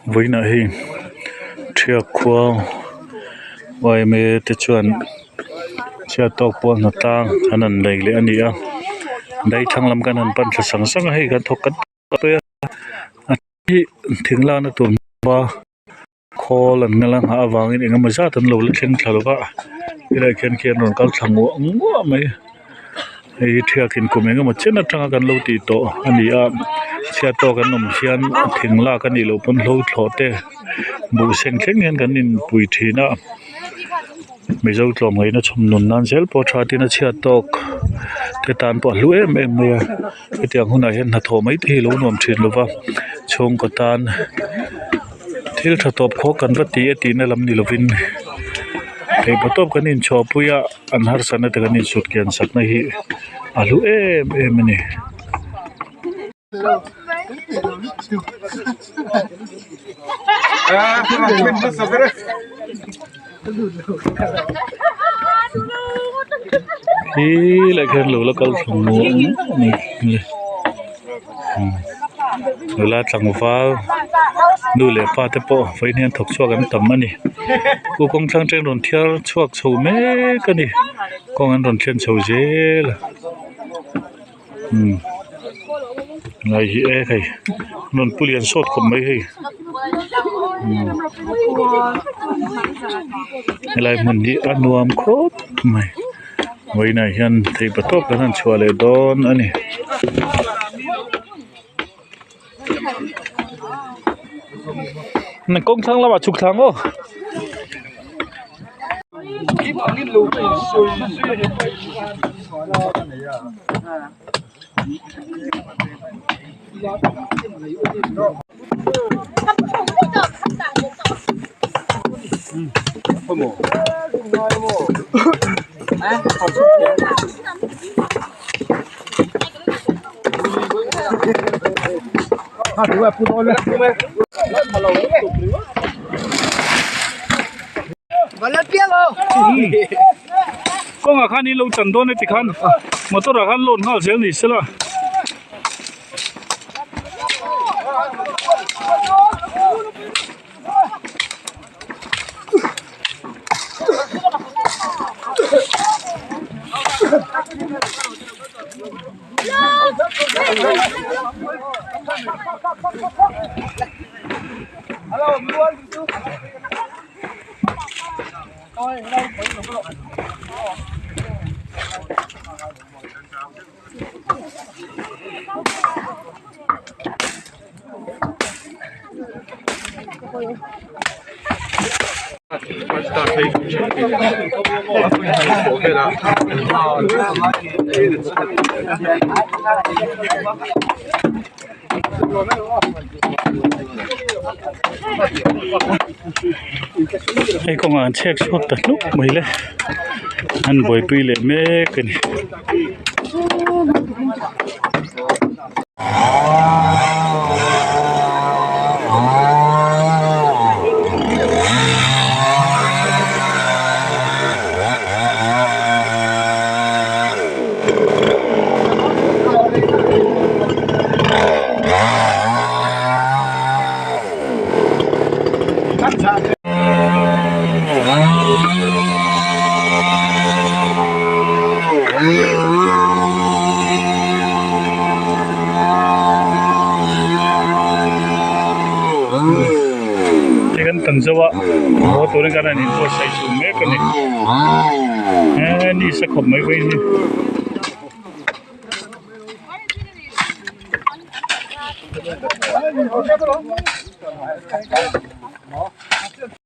Vawiinah hei ṭhiak khua yma te chuan chhiat tawk pawh hna tlang an han nei leh a ni a daithlang lam kan han pan thla sang sang a hei kan thawk kan a hi thing lakna tur khawl an la nghah avangin eng emaw zat an lo la thleng thla lo va helaiah khian khi an rawn kal thla nguah nguah mai hei hi thiakin kum eng emaw chen atanga kan lo tih tawh a ni a chhiat tawk an awm hian thing lak a nih loh pawn hlo thlawh te buh seng thleng hian kan inpui thin a. Mizo tlawmngaihna chhawm nun nan zel pawh tha tin a chhiat tawk te tan pawh a hlu em em mai a hetiang hunah hian hnathawh mai te hi a lo nuam thin lo va chhungkaw tan thil tha tawp khawk kan va ti e tihna lam ni lovin theihpawh tawp kan inchhuahpui a an harsatna te kan insut kian sakna hi a hlu em em a ni. Khi lai khian lo la kal thla muang mai nula tlangval nu leh pa te pawh vawiin hian thawk chhuak an tam a ni chu kawng thlang atangin rawn thiar chhuak chho mek a ni kawng an rawn thlen chho zel a. Umm ngai hi e hei rawn pu lian sawt khawp mai hei umm helai hmun hi a nuam khawp mai vawiinah hian theihpatawp kan han chhuah leh dawn a ni. Kawng thlang lamah chhuk thla ang aw. Kawngah khan in lo chan dawn e tikhan motor ah khan load nghal zel ni sela. Hei kawngah an chhek chhuak ta hluk mai le an buaipui leh mek a ni. Hei kan tan zo a haw turin kan han inbuatsaih chho mek a ni he ni sa khawp mai vawiin hi.